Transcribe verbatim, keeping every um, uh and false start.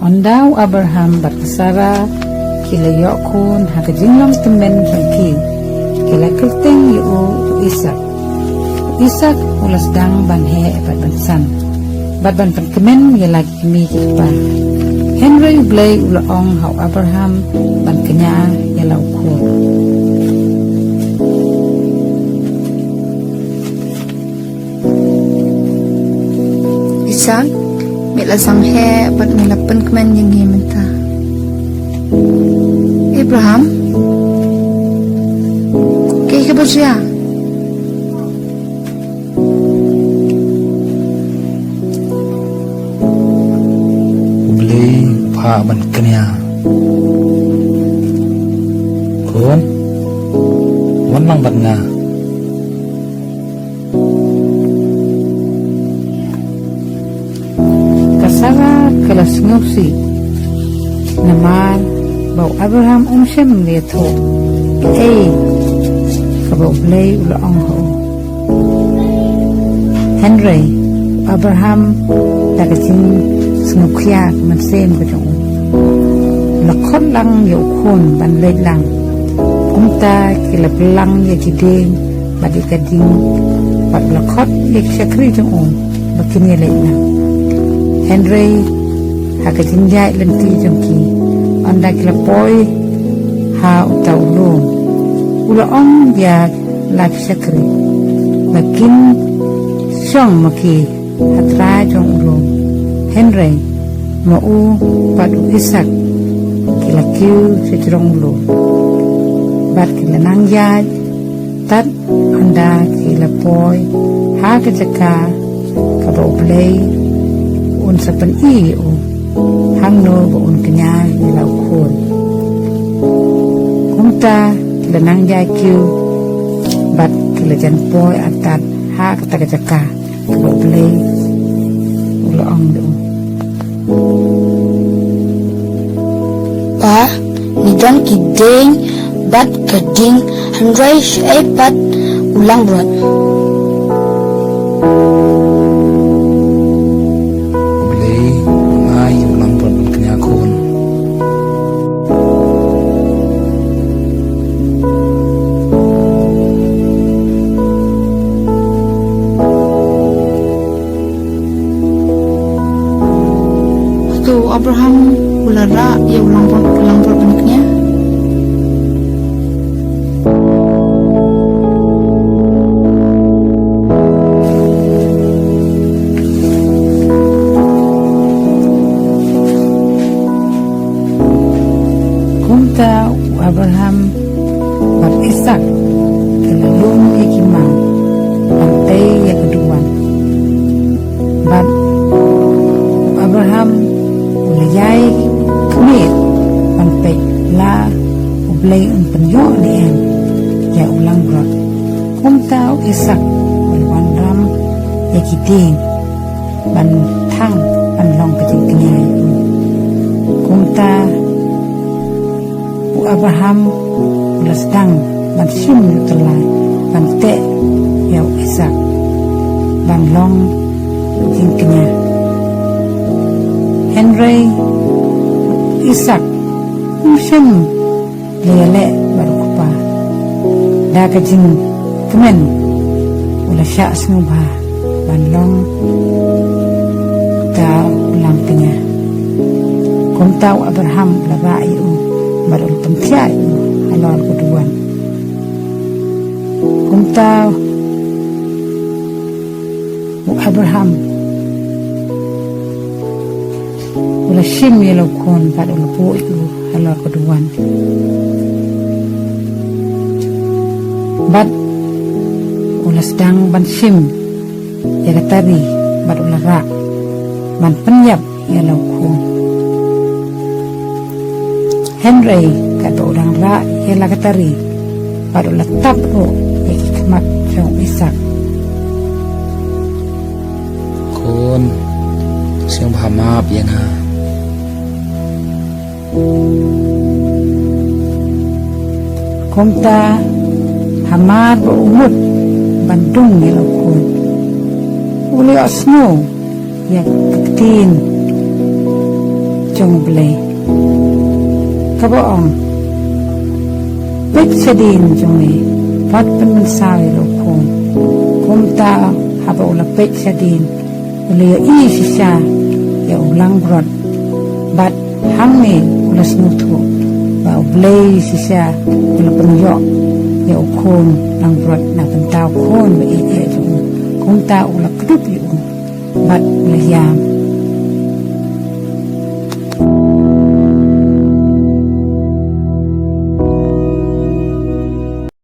Ynda u Abraham bad ka Sara ki la ïoh khun ha ka jinglong tymmen jong ki, ki la kyrteng ïa u Isaak. U Isaak u la sdang ban heh bad ban san, bad ban pynkmen ïa la ki kmie ki kpa. Hynrei U Blei u la ong ha u Abraham ban kñia ïa la u khun. Isaak, me la sam heh bad me la pynkmen ïa ngi mynta. Abraham, kaei kaba jia? U Blei u phah ban kñia. Khun, wan lang bad nga. Ka Sara ka la sngewsih namar ba u Abraham um shym la ïathuh kaei kaba U Blei u la ong ha u. Hynrei u Abraham, da ka jingsngewkhia ka mynsiem ka jong u, u la khot lang ïa u khun ban leit lang. Kumta ki la pynlang ïa ki dieng bad ïa ka ding, bad u la khot ïa ki shakri jong u ba kin ïaleit lang. Hynrei ha ka jingïaid lynti jong ki, ynda ki la poi ha uta u lum, u la ong ïa la ki shakri ba kin shong ma ki ha trai jong u lum. Hynrei ma u bad u Isaak ki la kiew sha jrong u lum, bad ki la nang ïaid tad ynda ki la poi ha ka jaka kaba U Blei un sa pyni ïa u, hangno ba un kñia ïa la u khun. Kumta ki la nang ïaid kiew bad ki la jan poi artat ha kata ka jaka kaba U Blei u la ong ïa u. Pa, ngi don ki dieng bad ka ding, hynrei shaei pat u langbrot? U Blei u ai ïa u langbrot ban kñia khun. Hato u Abraham u la rah ïa u langbrot, langbrot ban kñia? Kumta u Abraham bad Isaak ki la lum ïa ki mang ban tei ïa ka duwan. Bad u Abraham u la ïai khmih ban peit la U Blei un pynïoh ne em ïa u langbrot. Kumta u Isaak u la wanrah ïa ki dieng ban thang ban long ka jingkñia ïa u. Kumta u Abraham u la sdang ban shim ïa u tyllai ban teh ïa u Isaak ban long jingkñia. Hynrei u Isaak um shym la ïaleh bad u kpa. Da ka jingkmen u la shah sngewbha ban long uta u langkñia. Kumta u Abraham u la rah ïa u bad u la pynthiah ïa u halor ka duwan. Kumta u Abraham u la shim ïa la u khun bad u la buh ïa u halor ka duwan. Bad u la sdang ban shim ïa ka tari bad u la rah ban pynïap ïa la u khun. Hynrei katba u dang rah ïa la ka tari bad u la tap ruh ïa ki khmat jong u Isaak. Khun, sngewbha map ïa nga. Kumta hamar ba u mut ban dung ïa la u khun, u la ïohsngew ïa ka ktien jong U Blei, kaba ong, peit shadien jong me bad pynmynsaw ïa la u khun. Kumta haba u la peit shadien, u la ïohi shisha ïa u langbrot, bad hangne u la sngewthuh ba U Blei shisha u la pynïoh ïa u khun langbrot na bynta u khun ba ïeit jong u. Kumta u la kdup ïa u bad u la ïam.